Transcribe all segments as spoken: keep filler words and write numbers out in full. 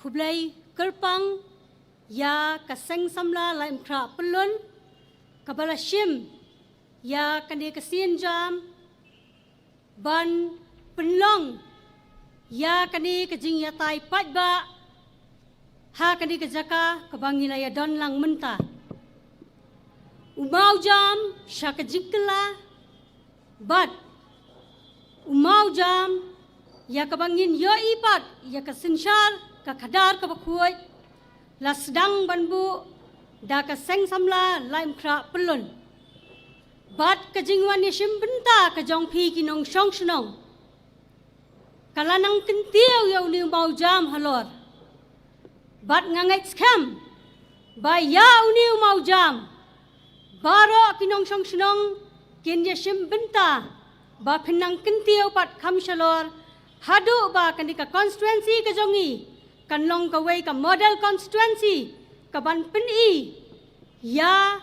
Khublei kyrpang ïa ka Seng Samla Laitumkhrah Pyllun kaba la shim ïa kane ka sienjam ban pynlong ïa kane ka jingïatai paidbah ha kane ka jaka kaba ngi la ïadon lang mynta. U mawjam sha ka jingkylla bad u mawjam ïa kaba ngin ïohi pat ïa ka synshar ka khadar kaba khuid la sdang ban buh da ka Seng Samla Laitumkhrah Pyllun. Bad ka jingwan ïashim bynta ka jong phi ki nongshong shnong ka la nang kyntiew ïa une u mawjam halor. Bad nga ngeit skhem ba ïa une u mawjam baroh ki nongshong shnong kin ïashim bynta ba phin nang kyntiew pat kham shalor haduh ba kane ka constituency ka jong ngi kan long kawei ka model constituency kaban pyni ïa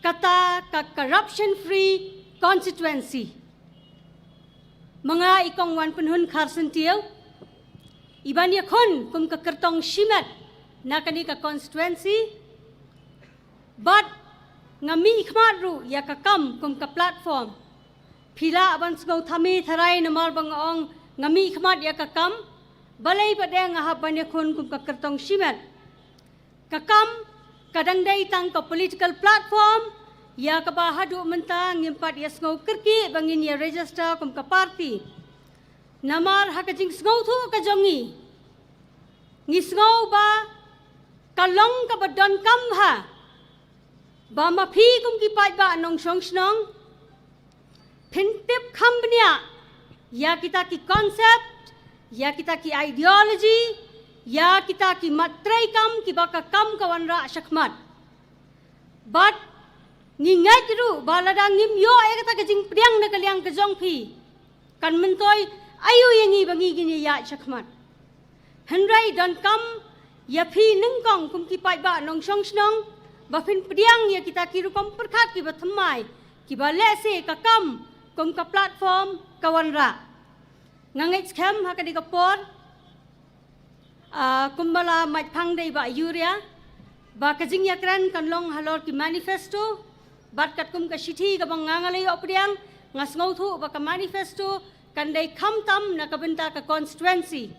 kata ka corruption free constituency. Ma nga i Kong Wanpynhun Kharsyntiew iban ïakhun kum ka kyrtong shimet na kane ka constituency. Bad nga mihkhmat ruh ïa ka kam kum ka platform. Phi lah ban sngewthuh tharai namar ba nga ong nga mihkhmat ïa ka kam. Balei ba dei nga hap ban ïakhun kum ka kyrtong shimet. Ka kam ka dang dei tang ka political platform ïa kaba haduh mynta ngim pat ïasngew kyrkieh ba ngin ïa register kum ka party. Namar ha ka jingsngewthuh ka jong ngi, ngi sngew ba ka long kaba donkam ha ba ma phi kum ki paidbah nongshong shnong phin tip kham bniah ïa kita ki concept, ïa kita ki ideology, ïa kita ki mat treikam kiba ka kam ka wanrah shakhmat. Bad ngi ngeit ruh ba lada ngim ïoh ïa kata ka jingpdiang na ka liang ka jong phi kan myntoi aïu ïa ngi ba ngi ngin ïaid shakhmat. Hynrei donkam ïa phi nyngkong kum ki paidbah nongshong shnong ba phin pdiang ïa kita ki rukom pyrkhat kiba thymmai kiba lehse ka kam kum ka platform ka wanrah. Nga ngeit skhem ha kane ka por, ah, kumba la mait phang da i Bah Yuria ba ka jingïakren kan long halor ki manifesto bad katkum ka shithi kaba nga nga la ïoh pdiang nga sngewthuh ba ka manifesto kan dei khamtam na ka bynta ka constituency.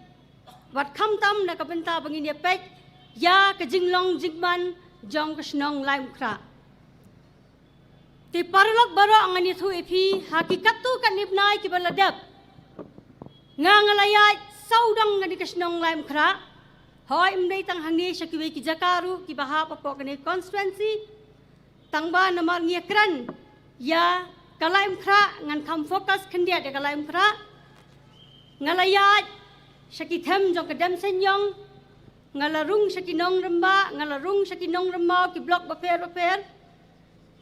Wat khamtam na ka bynta ba ngin ïa peit ïa ka jinglong jingman jong ka shnong Laitumkhrah. Te paralok baroh ngan ïathuh ïa phi ha ki katto katne bnai kiba la dep. Nga nga la ïaid sawdong ngan ïa ka shnong Laitumkhrah. Hoi ym dei tang hangne sha kiwei ki jaka ruh kiba hap hapoh kane constituency. Tang ba namar ngi ïakren ïa ka Laitumkhrah ngan kham focus khyndiat ïa ka Laitumkhrah. Nga la ïaid sha ki them jong ka Demseiniong, nga la rung sha ki Nongrymbai, nga la rung sha ki Nongrymaw ki block bapher bapher.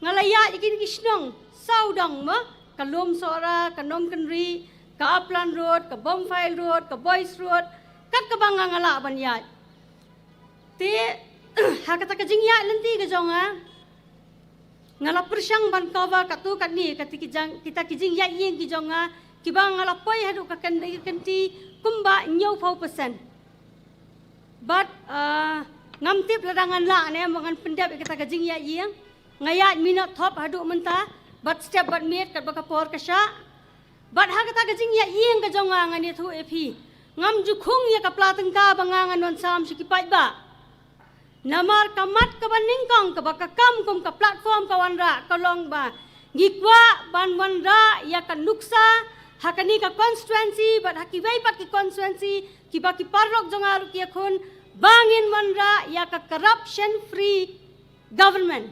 Nga la ïaid ïa kine ki shnong sawdong ma ka Lumsohra, ka Nongkynrih, ka Upland Road, ka Bomfile Road, ka Boys Road, kat kaba nga nga lah ban ïaid. Te ha kata ka jingïaid lynti ka jong nga, nga la pyrshang ban cover katto katne kata ki jang, kita ki jingïaid ïing ki jong nga kiba nga la poi haduh ka kynti kynti kumba hynñiewphew percent. Bad, ah, ngam tip lada ngan lah ne ba ngan pyndep ïa kata ka jingïaid ïing. Nga ïaid minot thop haduh mynta bad step bad miet katba ka por ka shah. Bad ha kata ka jingïaid ïing ka jong nga ngan ïathuh ïa phi, ngam ju khung ïa ka pla tyngka ba nga ngan wan sam sha ki paidbah. Namar ka mat kaba nyngkong kaba ka kam kum ka platform ka wanrah ka long ba ngi kwah ban wanrah ïa ka nuksa ha kane ka constituency bad ha kiwei pat ki constituency kiba ki paralok jong nga ruh ki ïakhun ba ngin wanrah ïa ka corruption free government.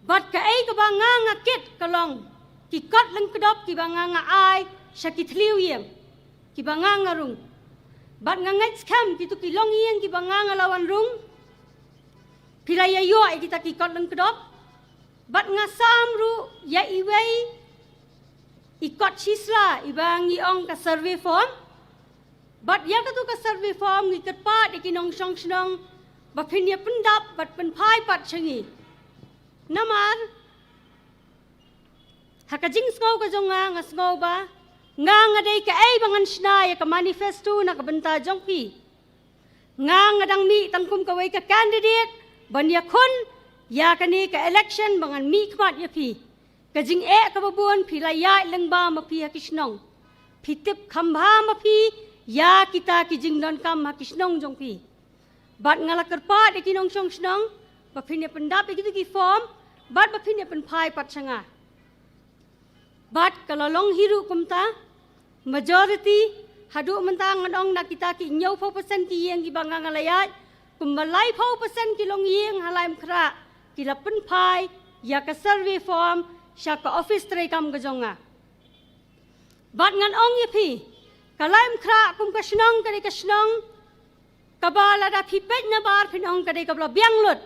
Bad kaei kaba nga nga kit ka long ki kot lyngkdop kiba nga nga ai sha ki thliew ïing kiba nga nga rung. Bad nga ngeit skhem kito ki longïing kiba nga nga la wan rung, phi la ïa ïoh ïa kita ki kot lyngkdop. Bad nga sam ruh ïa iwei i kot shisla iba ngi ong ka survey form. Bad ïa katu ka survey form ngi kyrpad ïa ki nongshong shnong ba phin ïa pyndap bad pynphai pat sha ngi. Namar ha ka jingsngew ka jong nga, nga sngew ba nga nga dei kaei ba ngan shna ïa ka manifesto na ka bynta jong phi. Nga nga dang mih tang kum kawei ka candidate ban ïakhun ïa kane ka election ba ngan mih khmat ïa phi. Ka jingeh kaba bun phi la ïaid lyngba ma phi ha ki shnong. Phi tip kham bha ma phi ïa kita ki jingdonkam ha ki shnong jong phi. Bad nga la kyrpad ïa ki nongshong shnong ba phin ïa pyndap ïa kitu ki form bad ba phin ïa pynphai pat sha nga. Bad ka la long hi ruh kumta, majority, haduh mynta ngan ong na kita ki hynñiewphew percent ki ïing kiba nga nga la ïaid, kumba laiphew percent ki longïing ha Laitumkhrah ki la pynphai ïa ka survey form sha ka office treikam ka jong nga. Bad ngan ong ïa phi, ka Laitumkhrah kum ka shnong ka dei ka shnong kaba lada phi peit nabar phin ong ka dei kaba la biang lut.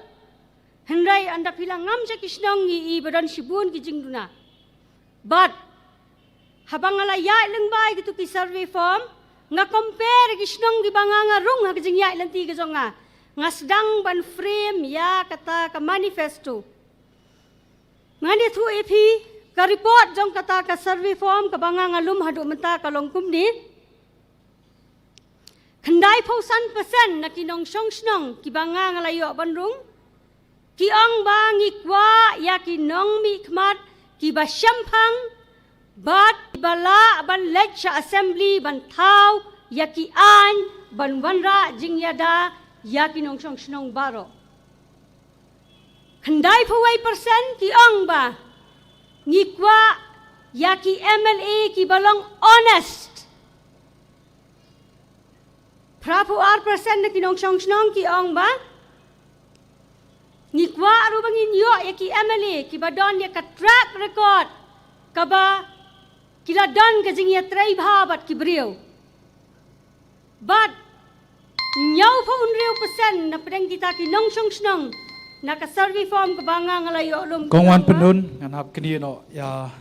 Hynrei ynda phi la ngam sha ki shnong ngi i ba don shibun ki jingduna. Bad haba nga la ïaid lyngba ïa kitu ki survey form, nga compare ki shnong kiba nga nga rung ha ki jingïaid lynti ka jong nga, nga sdang ban frame ïa kata ka manifesto. Ngan ïathuh ïa phi ka report jong kata ka survey form kaba nga nga lum haduh mynta ka long kumne. Khyndaiphew san percent na ki nongshong shnong kiba nga nga la ïoh ban rung ki ong ba ngi kwah ïa ki nongmihkhmat kiba shemphang bad kiba lah ban leit sha assembly ban thaw ïa ki aiñ ban wanrah jingïada ïa ki nongshong shnong baroh. Khyndaiphew wei percent ki ong ba ngi kwah ïa ki M L A kiba long honest. Phraphew ar percent na ki nongshong shnong ki ong ba ngi kwah ruh ba ngin ïoh ïa ki M L A kiba don ïa ka track record kaba ki la don ka jingïatrei bha bad ki briew. Bad hynñiewphew hynriew percent na pdeng kita ki nongshong shnong na ka survey form kaba nga nga la ïoh lum. Kong Wan Pyndun, ngan hap knieh noh ïa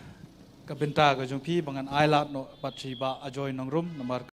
ka bynta ka jong phi ba ngan ailad noh bad shi Bah Ajoy Nongrum namar